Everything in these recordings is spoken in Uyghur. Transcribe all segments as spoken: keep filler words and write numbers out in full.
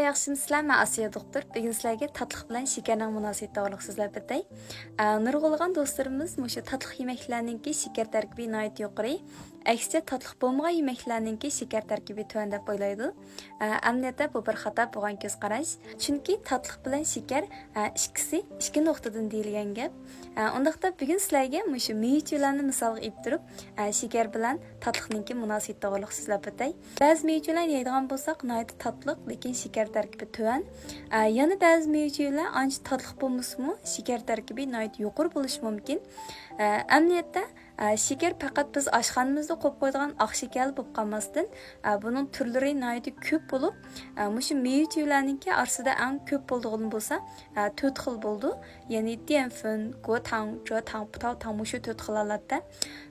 ياخشىمۇسىلەر؟ مەن ئاسىيە دوختۇر. بۈگۈن سىلەرگە تاتلىق بىلەن شېكەرنىڭ مۇناسىۋىتى توغرىلىق سۆزلەپ ئۆتەي. ئە، نۇرغۇنلىغان دوستلىرىمىز مۇشۇ تاتلىق يېمەكلەرنىڭكى شېكەر تەركىبى ناھايىتى يۇقىرى، ئەكسىچە تاتلىق بولمىغان يېمەكلەرنىڭكى شېكەر تەركىبى تۆۋەن دەپ ئويلايدۇ. ئە، ئەمەلىيەتتە بۇ بىر خاتا بولغان كۆز قاراش. چۈنكى تاتلىق بىلەن شېكەر، ئە، ئىككىسى ئىككى نۇقتىدىن دېيىلگەن گەپ. ئە، ئۇنداقتا بۈگۈن سىلەرگە مۇشۇ مېۋە-چېۋىلەرنى مىسالغا ئېلىپ تۇرۇپ، ئە، شېكەر بىلەن تاتلىقنىڭكى مۇناسىۋىتى توغرىلىق سۆزلەپ ئۆتەي. بەزى مېۋە-چېۋىلەرنى يەيدىغان بولساق، ناھايىتى تاتلىق، لېكىن شېكەر تەركىبى تۆۋەن. ئە، يەنە بەزى مېۋە-چېۋىلەر ئانچە تاتلىق بولمىسىمۇ، شېكەر تەركىبى ناھايىتى يۇقىرى بولۇشى مۇمكىن. ئە، ئەمەلىيەتتە، ئە، شېكەر پەقەت بىز ئاشخانىمىزدا قويۇپ قويىدىغان ئاق شېكەرلا بولۇپ قالماستىن، ئە، بۇنىڭ تۈرلىرى ناھايىتى كۆپ بولۇپ، ئە، مۇشۇ مېۋە-چېۋىلەرنىڭكى ئارىسىدا ئەڭ كۆپ بولىدىغىنى بولسا، ئە، تۆت خىل بولىدۇ. يەنى ديەنفېن، گوتاڭ، جۆتاڭ، پۇتاۋتاڭ مۇشۇ تۆت خىل ھالەتتە.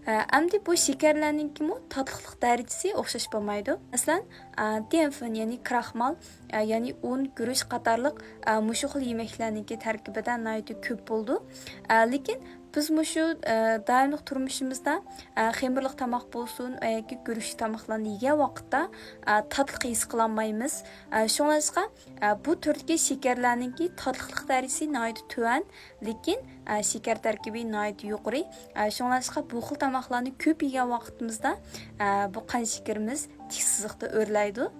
ئە، ئەمدى بۇ شېكەرلەرنىڭكىمۇ تاتلىقلىق دەرىجىسى ئوخشاش بولمايدۇ. مەسىلەن، ئە، ديەنفېن، يەنى كراخمال، ئە، يەنى ئۇن، گۈرۈچ قاتارلىق، ئە، مۇشۇ خىل يېمەكلەرنىڭكى تەركىبىدە ناھايىتى كۆپ بولىدۇ. ئە، لېكىن بىز مۇشۇ، ئە، دائىملىق تۇرمۇشىمىزدا، ئە، خېمىرلىق تاماق بولسۇن، ياكى گۈرۈچلۈك تاماقلارنى يېگەن ۋاقىتتا، ئە، تاتلىق ھېس قىلالمايمىز. ئە، شۇڭلاشقا، ئە، بۇ تۈردىكى شېكەرلەرنىڭكى تاتلىقلىق دەرىجىسى ناھايىتى تۆۋەن، لېكىن، ئە، شېكەر تەركىبى ناھايىتى يۇقىرى. ئە، شۇڭلاشقا بۇ خىل تاماقلارنى كۆپ يېگەن ۋاقتىمىزدا، ئە، بۇ قان شېكىرىمىز تىك سىزىقتا ئۆرلەيدۇ.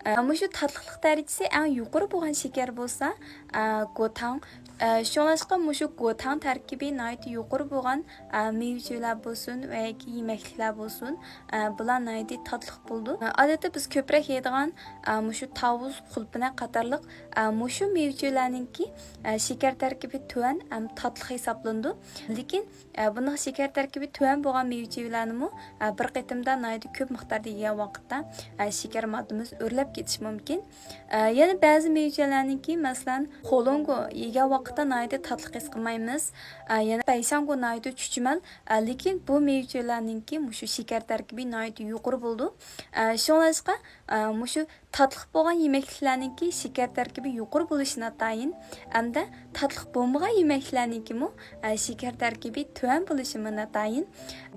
ئە، مۇشۇ تاتلىقلىق دەرىجىسى ئەڭ يۇقىرى بولغان شېكەر بولسا، ئە، گوتاڭ. ئە، شۇڭلاشقا مۇشۇ گوتاڭ تەركىبى ناھايىتى يۇقىرى بولغان، ئە، مېۋە-چېۋىلەر بولسۇن ۋە ياكى يېمەكلىكلەر بولسۇن، ئە، بۇلار ناھايىتى تاتلىق بولىدۇ. ئە، ئادەتتە بىز كۆپرەك يەيدىغان، ئە، مۇشۇ تاۋۇز، قۇلپىنە قاتارلىق، ئە، مۇشۇ مېۋە-چېۋىلەرنىڭكى، ئە، شېكەر تەركىبى تۆۋەن ھەم تاتلىق ھېسابلىنىدۇ. لېكىن، ئە، بۇنداق شېكەر تەركىبى تۆۋەن بولغان مېۋە-چېۋىلەرنىمۇ، ئە، بىر قېتىمدا ناھايىتى كۆپ مىقداردا يېگەن ۋاقىتتا، ئە، شېكەر ماددىمىز ئۆرلەپ كېتىشى مۇمكىن. ئە، يەنە بەزى مېۋە-چېۋىلەرنىڭكى، مەسىلەن، خولوڭگو يېگەن ۋاقىتتا ناھايىتى تاتلىق ھېس قىلمايمىز. ئە، يەنە پەيشاڭگو ناھايىتى چۈچۈمەل. ئە، لېكىن بۇ مېۋە-چېۋىلەرنىڭكى مۇشۇ شېكەر تەركىبى ناھايىتى يۇقىرى بولىدۇ. ئە، شۇڭلاشقا، ئە، مۇشۇ تاتلىق بولغان يېمەكلىكلەرنىڭكى شېكەر تەركىبى يۇقىرى بولۇشى ناتايىن، ھەمدە تاتلىق بولمىغان يېمەكلىكلەرنىڭكىمۇ، ئە، شېكەر تەركىبى تۆۋەن بولۇشىمۇ ناتايىن.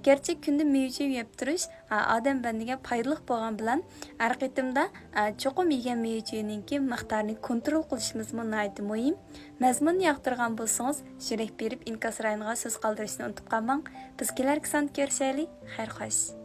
گەرچە كۈندە مېۋە-چېۋە يەپ تۇرۇش، ئە، ئادەم بەدىنىگە پايدىلىق بولغان بىلەن، ھەر قېتىمدا، ئە، چوقۇم يېگەن مېۋە-چېۋىنىڭكى مىقدارىنى كونترول قىلىشىمىزمۇ ناھايىتى مۇھىم. مەزمۇننى ياقتۇرغان بولسىڭىز، يۈرەك بېرىپ ئىنكاس رايونىغا سۆز قالدۇرۇشنى ئۇنتۇپ قالماڭ. بىز كېلەركى ساندا كۆرۈشەيلى. خەير خوش.